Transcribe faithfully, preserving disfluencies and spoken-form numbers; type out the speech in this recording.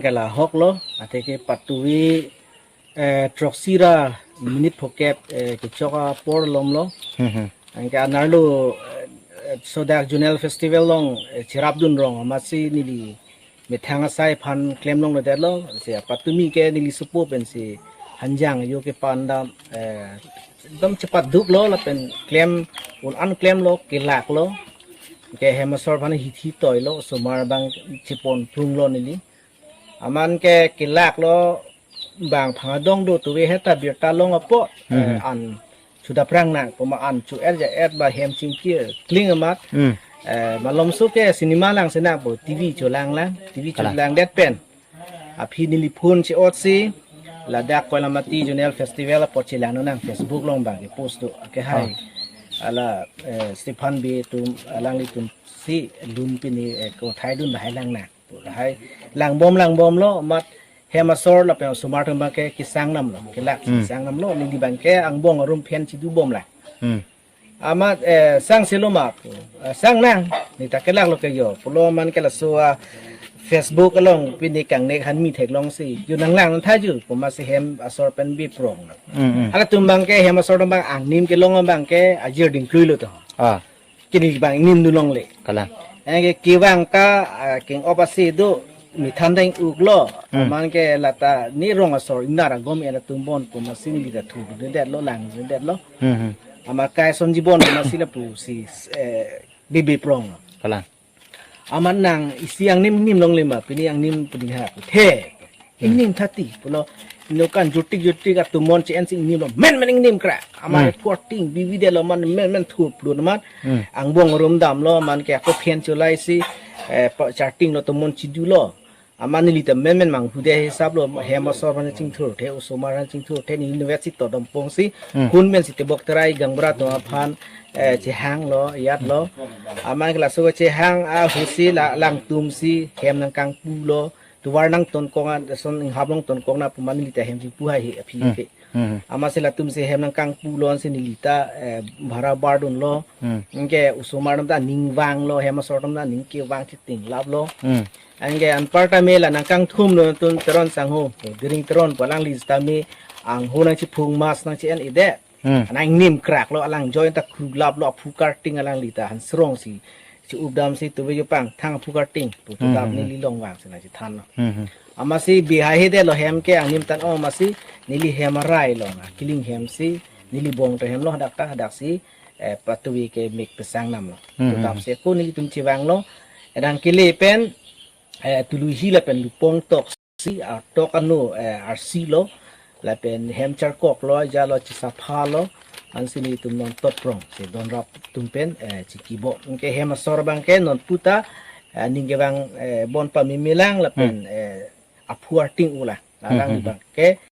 Kala hok lo, athe ke patuwi, eh, throksi ra minute phokep, eh, kechok apor lom lo. Hmm, hmm. Anke anerlo, eh, sodak Zonal Festival along, eh, cherapdun rong amatsi neli methang asai aphan klem longledet lo, si apatumi ke neli sopo pensi hanjang yo ke pandam, eh, ekdom chepaduk lo lapen klem un-an klem lo, kelak lo. Ke hem asor aphan hithi toi lo, osomar abang chepon plung lo neli. Amat ke kelak lo, bang phang adong do tuwe heta birta long apot, eh, Hmm. an suda prang nang, puma an chu er ja er ba hem chingkir kling amat. Hmm. Eh, malomso ke cinema lang senang po, T V cholang lang, T V Kalang. Cholang det pen. Aphi neli phone che-ot si, ladak Koilamati Zonal Festival apot chelang nang, Facebook along bang ke post do, ke hai. Oh. Ala, eh, Stephan Bey atum, alanglitum si lun pini, eh, kothai dun bahai lang nang. Hai, langbom langbom lo, amat hem asor lapen osomar atum abang ke kesang nam lo, kelak Hmm. kesang nam lo, neli abang ke angbong arum phen chidu bom lang. Hmm. Amat, eh, sang selo ma pu, eh, sang nang, neli ta kelak lo ke yo, pulo amat ke laso a Facebook along pini kangnek hanmi theklong si, yo nang lang tha ju, puma si hem asor pen biprong lo. Hmm, hmm. Halatum abang ke hem asor atum abang angnim kelong abang ke ajir dingklui lo to. Ah. Kini abang ingnim dun longle. Kalang. Anke kevang ta, ah, king-op asi do, methan dang-uk lo. Hmm. Amat ke lata ne rong asor ingnar agom ena tumbon pu amatsi neli ta thu dun det lo, lang dun det lo. Hmm, hmm. Amat kai son jibon amatsi lapu si, eh, bibiprong. Kalang. Amat nang isi angnim nim longle ma, pini angnim puding ha. The. Hmm. Ingnim thati, pulo, inokan jutik jutik atum mon che-en si ingnim lo, men men ingnim kra. Amat Hmm. reporting, bibi det lo amat men men thup lo amat. Hmm. Angbong arum dam lo, amat ke ako phen cholai si, eh, pa charting lo atum mon chidu lo. Amat neli ta men men manghu det hisap lo, hem asor aphan chingthur the, osomar aphan chingthur the, neli university to dompong si, Hmm. kun men si tebok terai gangbra atum aphan, eh, chehang lo, yat lo. Amat ke laso chehang ahu si la, langtum si, hem nangkangpu lo, tovar nangtonkok an, son inghap longtonkok na pu amat neli ta hem chingpu hai he aphi Hmm. ke. Hmm. Amatsi latum si hem nangkangpu lo ansi neli ta, eh, bhara bardun lo. Hmm. Anke osomar atum ta aning vang lo, hem asor atum ta aning kevang chitinglap lo. Hmm. Anke anparta me la nangkangthum lo atum Teron sangho, Dering Teron pu alangli sitame angho nangchiphung mas nangchi-en-e det. Hmm. Nang ingnim krak lo, alang join ta kruklap lo, aphu karting alangli ta hansrong si, si-up dam si tuwe jopang thang aphu karting pu Hmm, tudap hmm, neli long vang si nangchethan lo. Hmm, hmm. Amatsi bihai he det lo hem ke angnim tan, oh, amatsi neli hem arai lo, na kiling hem si, neli bong ta hem lo hadak ta, hadak si, eh, patuwi ke mek pesang nam lo. Hmm, hmm, Tudap hmm. si ko nelitum chevang lo, edang kele pen, eh, tului hi lapen lupong tok si, ah, tok anu, eh, arsi lo, lapen hem charkok lo, ja lo chisapha lo, ansi nelitum non tot prong, si donrap atum pen, eh, chikibo. Anke hem asor abang ke non puta, eh, ning kevang, eh, bon pamimilang lapen, Hmm. eh, aphu arting ula. Hmm, Alang hmm, abang ke,